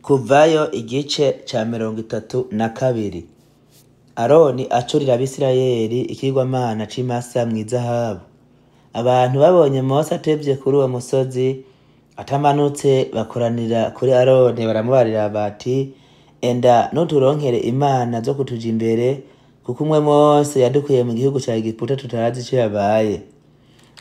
Kuvayo igice ca 32. Aroni acurira Abisirayeli ikigwamana c'imasa mw'izahabu. Abantu babonye Mose atevye kuri uwo musozi atamanutse, bakoranira kuri Aroni baramubarira bati: "Enda nuturonkere imana zo kutuja imbere, kuko umwe Mose yadukuye mu gihugu ca Egiputa tutazi ico yabaye."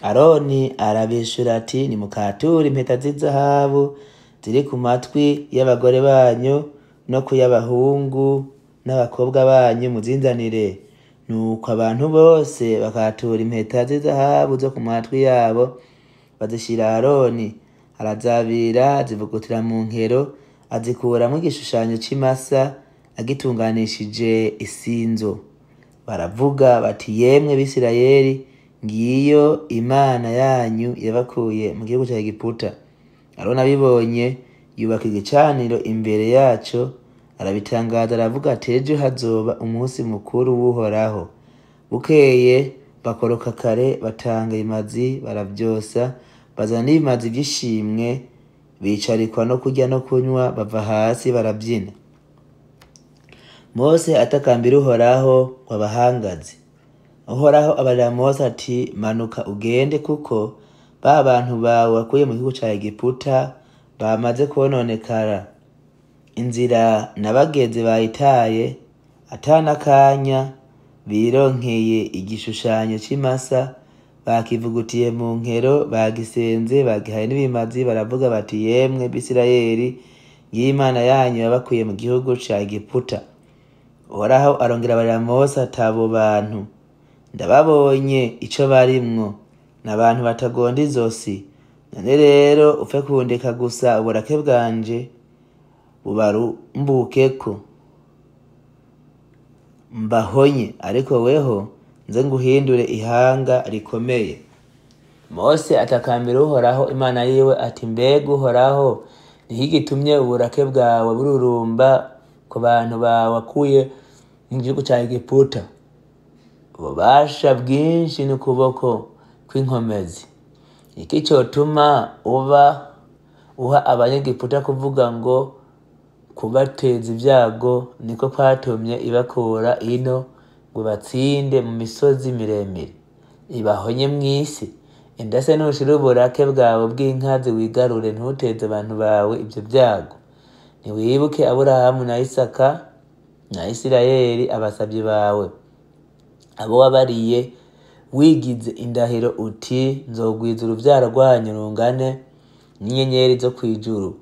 Aroni arabishura ati: "Nimukature impeta z'izahabu ziri ku matwi y'abagore banyu no ku y'abahungu n'abakobwa banyu, muzinzanire." Nuko abantu bose bakatura impeta z'izahabu zo ku matwi yabo, bazishira Aroni. Arazabira, azivugutira mu nkero, azikuramwo igishushanyo c'imasa agitunganishije isinzo. Baravuga bati: "Yemwe Bisirayeli, ngiyo imana yanyu yabakuye mu gihugu ca Egiputa." Aroni abibonye yubaka igicaniro imbere yaco, arabitangaza, aravuga ati: "Ejo hazoba umunsi mukuru w'Uhoraho." Bukeye bakoroka kare, batanga ibimazi baravyosa, bazana n'ibimazi vy'ishimwe, bicarikwa no kurya no kunywa, bava hasi baravyina. Mose atakambira Uhoraho ngo abahangaze. Uhoraho abarira Mose ati: "Manuka ugende, kuko ba bantu bawe wakuye mu gihugu ca Egiputa bamaze kwononekara. Inzira nabageze bayitaye, ata n'akanya bironkeye igishushanyo c'imasa, bakivugutiye mu nkero, bagisenze, bagihaye n'ibimazi, baravuga bati: 'Yemwe Bisirayeli, ngiyo imana yanyu yabakuye mu gihugu ca Egiputa.'" Uhoraho arongera abarira Mose ati: "Abo bantu ndababonye ico barimwo, ni abantu batagonda izosi. None rero upfe kundeka gusa, uburake bwanje bubarumbukeko, mbahonye, ariko weho nze nguhindure ihanga rikomeye." Mose atakambira Uhoraho Imana yiwe ati: "Mbega Uhoraho, niki gitumye uburake bwawe bururumba ku bantu bawe wakuye mu gihugu ca Egiputa? Ububasha bwinshi n'ukuboko kw'inkomezi. Iki cotuma uba uha Abanyegiputa kuvuga ngo kubateza ibyago niko kwatumye ibakura ino ngo batsinde mu misozi miremire, ibahonye mw'isi? Endase nushira uburake bwawe bw'inkazi, wigarure, ntuteze abantu bawe ivyo vyago. Ntiwibuke Aburahamu na Isaka na Isirayeli, abasavyi bawe, abo wabariye wigize indahiro uti: 'Nzogwiza uruvyaro rwanyu rungane n'inyenyeri zo kw'ijuru,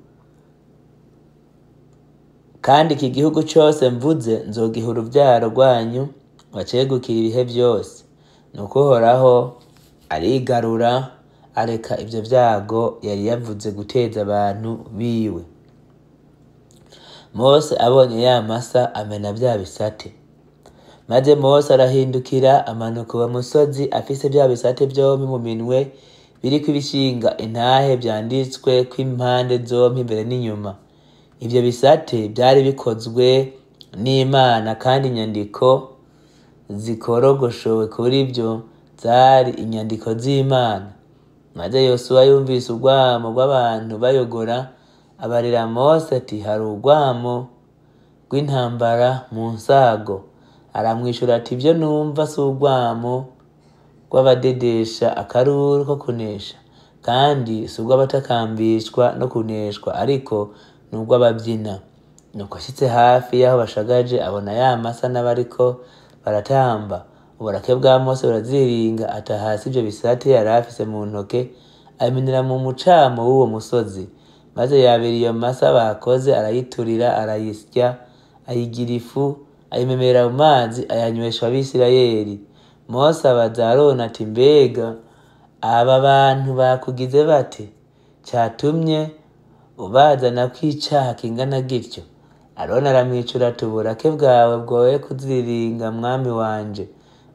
kandi iki gihugu cose mvuze nzogiha uruvyaro rwanyu bacegukira ibihe vyose.'" Nuko Uhoraho arigarura, areka ivyo vyago yari yavuze guteza abantu biwe. Mose abonye ya masa, amena vya bisate. Maze Mose arahindukira, amanuka uwo musozi afise vya bisate vyompi mu minwe, biriko ibishinga intahe vyanditswe kw'impande zompi imbere n'inyuma. Ivyo bisate vyari bikozwe n'Imana, kandi inyandiko zikorogoshowe kuri vyo zari inyandiko z'Imana. Maze Yosuwa yumvise urwamo rw'abantu bayogora, abarira Mose ati: "Hari urwamo rw'intambara mu nsago." Aramwishura ati: "Ivyo numva si urwamo rw'abadedesha akaruru ko kunesha, kandi si urw'abatakambishwa no kuneshwa, ariko ni urw'abavyina." Nuko ashitse hafi y'aho bashagaje, abona ya masa n'abariko baratamba. Uburake bwa Mose buraziringa, ata hasi ivyo bisate yari afise mu ntoke, abimenera mu mucamo w'uwo musozi. Maze yabira iyo masa bakoze, arayiturira, arayisya, ayigira ifu, ayimemera mu mazi, ayanywesha Abisirayeli. Mose abaza Aroni ati: "Mbega aba bantu bakugize bate, catumye ubazanako icaha kingana gityo?" Aroni aramwicura ati: "Uburake bwawe bwoye kuziriringa, mwami wanje.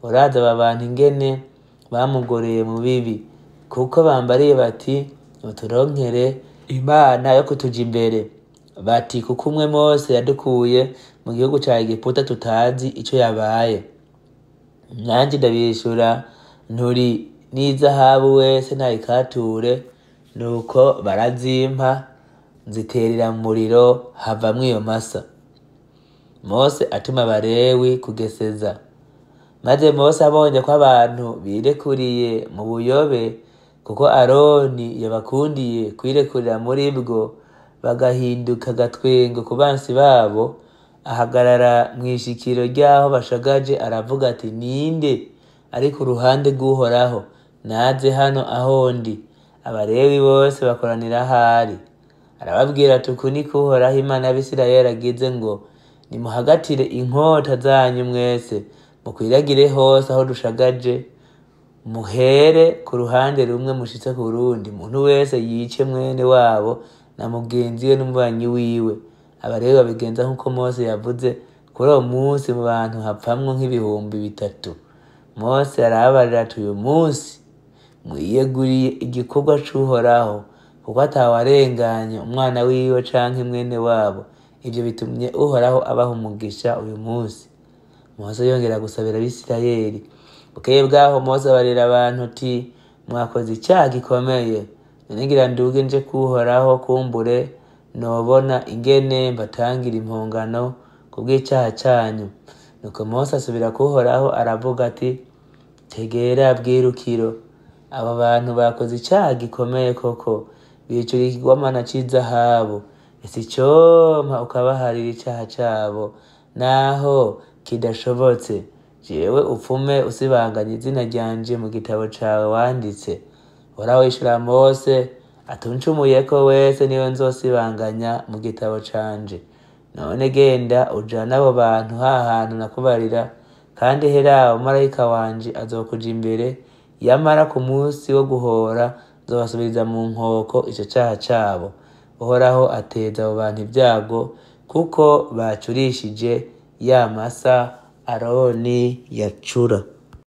Urazi aba bantu ingene bamugoreye mu bibi, kuko bambariye bati: 'Uturonkere imana yo kutuja imbere,' bati: 'Kuko umwe Mose yadukuye mu gihugu ca Egiputa tutazi ico yabaye.' Nanje ndabishura nturi n'izahabu wese ntayikature. Nuko barazimpa." Nziterera mu muriro, havamwo iyo masa. Mose atuma Abalewi kugeseza. Maze Mose abonye ko abantu birekuriye mu buyobe, kuko Aroni yabakundiye kwirekurira muri bwo, bagahinduka agatwengo ku bansi babo, ahagarara mw'ishikiro ry'aho bashagaje, aravuga ati: "Ninde ari ku ruhande rw'Uhoraho? Naze hano aho ndi." Abalewi bose bakoranira ahari. Arababwira ati: "Uku niko Uhoraho Imana y'Abisirayeli agize ngo: Nimuhagatire inkota zanyu mwese, mukwiragire hose aho dushagaje, muhere ku ruhande rumwe mushitse ku rundi, umuntu wese yice mwene wabo na mugenzi we n'umubanyi wiwe." Abalewi babigenza nk'uko Mose yavuze. Kuri uwo munsi mu bantu hapfamwo nk'3,000. Mose arababarira ati: "Uyu munsi mwiyeguriye igikorwa c'Uhoraho, kuko atawarenganye umwana wiwe canke mwene wabo. Ivyo bitumye Uhoraho abaha umugisha uyu munsi." Mose yongera gusabira Abisirayeli. Bukeye bwaho Mose abarira abantu ati: "Mwakoze icaha gikomeye. None ngira nduge nje k'Uhoraho, kumbure nobona ingene mbatangira impongano kubw'icaha canyu." Nuko Mose asubira k'Uhoraho, aravuga ati: "Tegera bwirukiro, abo bantu bakoze icaha gikomeye koko, bicura ikigwamana c'izahabu. Ese icompa ukabaharira icaha cabo, naho kidashobotse, jewe upfume usibanganya izina ryanje mu gitabo cawe wanditse." Uhoraho yishura Mose ati: "Uncumuyeko wese niwe nzosibanganya mu gitabo canje. None genda ujane abo bantu ha hantu nakubarira, kandi hera umumarayika wanje azokuja imbere. Yamara ku munsi wo guhora nzobasubiriza mu nkoko ico caha cabo." Uhoraho ateza abo bantu ibyago, kuko bacurishije ya masa Aroni yacura.